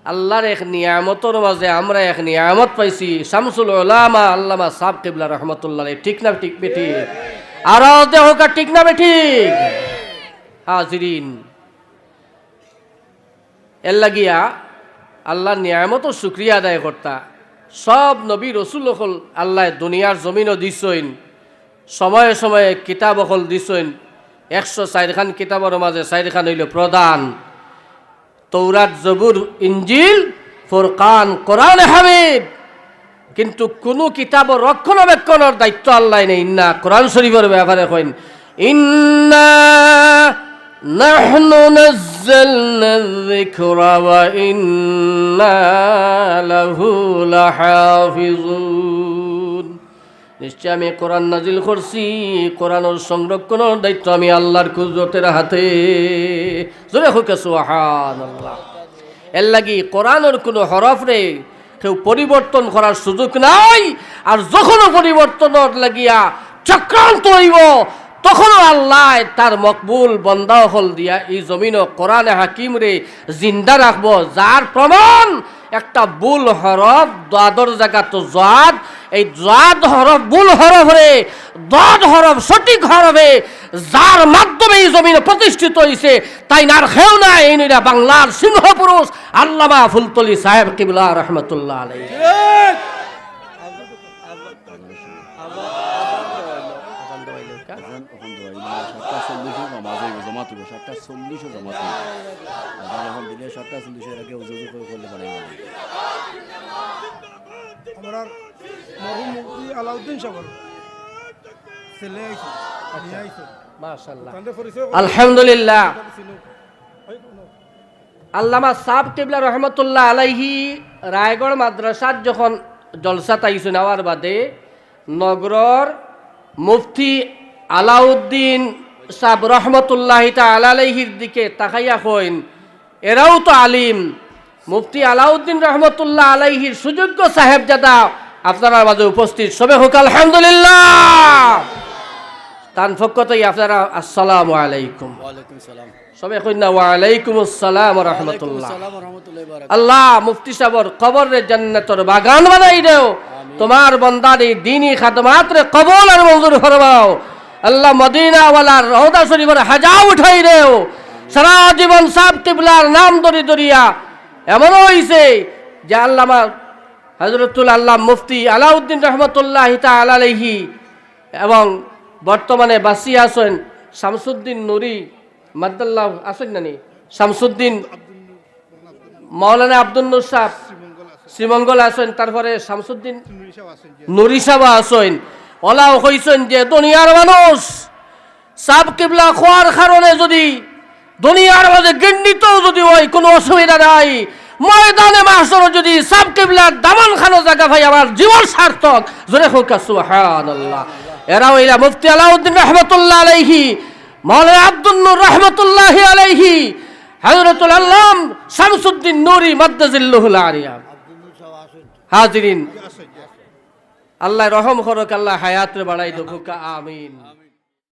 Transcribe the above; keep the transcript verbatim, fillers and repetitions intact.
আল্লাহর এক নিয়ামতর মাঝে আমরা এক নিয়ামত পাইছি, শামসুল উলামা আল্লামা সাব কিবলা রহমতুল্লাহ আলাইহি। ঠিক না ঠিক বেঠিক? আর আওয়াজ দিয়া কউক্কা, ঠিক না বেঠিক? হাজিরিন, এর লাগিয়া আল্লাহর নিয়ামতর শুকরিয়া আদায় করতা। সব নবী রসুল অকল আল্লায় দুনিয়ার জমিনো দিছইন, সময়ে সময়ে কিতাব অকল দিছইন। একশো চাইরখান কিতাবর মাঝে চাইরখান অইলো প্রধান, তৌরাত, জবুর, ইঞ্জিল, ফুরকান, কোরআনে হামিদ। কিন্তু কুনু কিতাবর রক্ষণাবেক্ষণর দায়িত্ব আল্লায় নেইন না। কোরআন শরীফর ব্যাপারে কইন, "ইন্না নাহনু নাজ্জালনা যিকরা ওয়া ইন্না লাহু লাহাফিজুন।" নিশ্চয় আমি কোরআন নাজিল করছি, কোরআনর সংরক্ষণর দায়িত্ব আমি আল্লাহর কুদরতের হাতে। জোরে কউক্কা সুবহানাল্লাহ। এর লাগি কোরআনর কুনু হরফরে কেউ পরিবর্তন করার সুযোগ নাই। আর যখনও পরিবর্তনর লাগিয়া চক্রান্ত অইবো, তখনও আল্লায় তার মকবুল বন্দা অকল দিয়া ই জমিনো কোরআনে হাকিমরে জিন্দা রাখবো, যার প্রমাণ একটা ভুল হরফ, দাদর জাগাত জাদ, এই জাদ হরফ ভুল হরফরে দাদ হরফ সঠিক হরফে, যার মাধ্যমে ই জমিনো প্রতিষ্ঠিত অইছে, তাইন আর কেউ নায়, এইন অইলা বাংলার সিংহ পুরুষ আল্লামা ফুলতলি সাহেব কিবলা রহমতুল্লাহ আলাইহি। আজান অখন দেওয়া অইলো, সাতটা চল্লিশো নামাজ অইবো, জমাত অইবো, সাতটা চল্লিশো জমাত অইবো। আজান অখন দিলে সাতটা চল্লিশো, এর আগে উজু উজু করে করলে পারে না। আমরার মরহুম মুফতি আলাউদ্দিন সাহেব ছেলে আইছে, নিয়ে আইছে। মাশাআল্লাহ। তানরে পরিচয় করে আলহামদুলিল্লাহ। ছিল। ওই কোনো আল্লামা সাব কিবলা রহমতুল্লাহ আলাইহি রায়গড় মাদ্রাসাত যখন জলসাত আইছইন, আওয়ার বাদে নগরর মুফতি আলাউদ্দিন সাব রহমতুল্লাহি তাআলা আলাইহির দিকে তাকাইয়া কইন, "এরাও তো আলিম।" মুফতি আলাউদ্দিন রহমতুল্লাহ আলাইহির সুযোগ্য সাহেবজাদা আপনারার মাঝে উপস্থিত, সবে কউক্কা আলহামদুলিল্লাহ। তান পক্ষ থাকি আপনারারে আসসালামু আলাইকুম। ওয়ালাইকুম সালাম। সবে কইন না, "ওয়ালাইকুম আসসালাম ওয়া রাহমাতুল্লাহ।" ওয়ালাইকুম আসসালাম ওয়া রাহমাতুল্লাহি ওয়া বারাকাতুহু। আল্লাহ মুফতি সাবর কবররে জান্নাতর বাগান বানাই দেও। আমিন। তোমার বন্দার এই দিনি খাদমাতরে কবুল আর মঞ্জুর ফরমাও। আল্লাহ মদিনাওয়ালার রওজা শরীফর হাজা উঠাই দেও। আমিন। সারা জীবন সাব কিবলার নাম ধরি ধরিয়া এমনও অইছে যে আল্লামা হযরতুল আল্লামা মুফতি আলাউদ্দিন রহমতুল্লাহি তাআলা আলাইহি এবং বর্তমানে বাঁচিয়া আছইন শামসুদ্দিন নুরি মাদ্দাল্লাহ আছইন নানি? শামসুদ্দিন, মাওলানা আব্দুন নূর সাব শ্রীমঙ্গল আছইন, তারপরে শামসুদ্দিন নুরি সাব আছইন। অলাও কইছইন যে দুনিয়ার মানুষ সাব কিবলা কওয়ার কারণে যদি দুনিয়ার মাঝে ঘৃণিত যদি অই, কুনু অসুবিধা নাই। ময়দানে মাহশরো যদি সাব কিবলার দামান খানো জাগা পাই, আমার জীবন সার্থক। জোরে কউক্কা সুবহানাল্লাহ। এরা অইলা মুফতি আলাউদ্দিন রহমতুল্লাহ আলাইহি, মাওলানা আব্দুন নূর রহমতুল্লাহি আলাইহি, হযরতুল আল্লামা শামসুদ্দিন নুরি মাদ্দাজিল্লাহুল আলিয়া। হাজিরিন, আল্লায় রহম করউক, আল্লায় হায়াতরে বাড়াই দেউক, আমিন।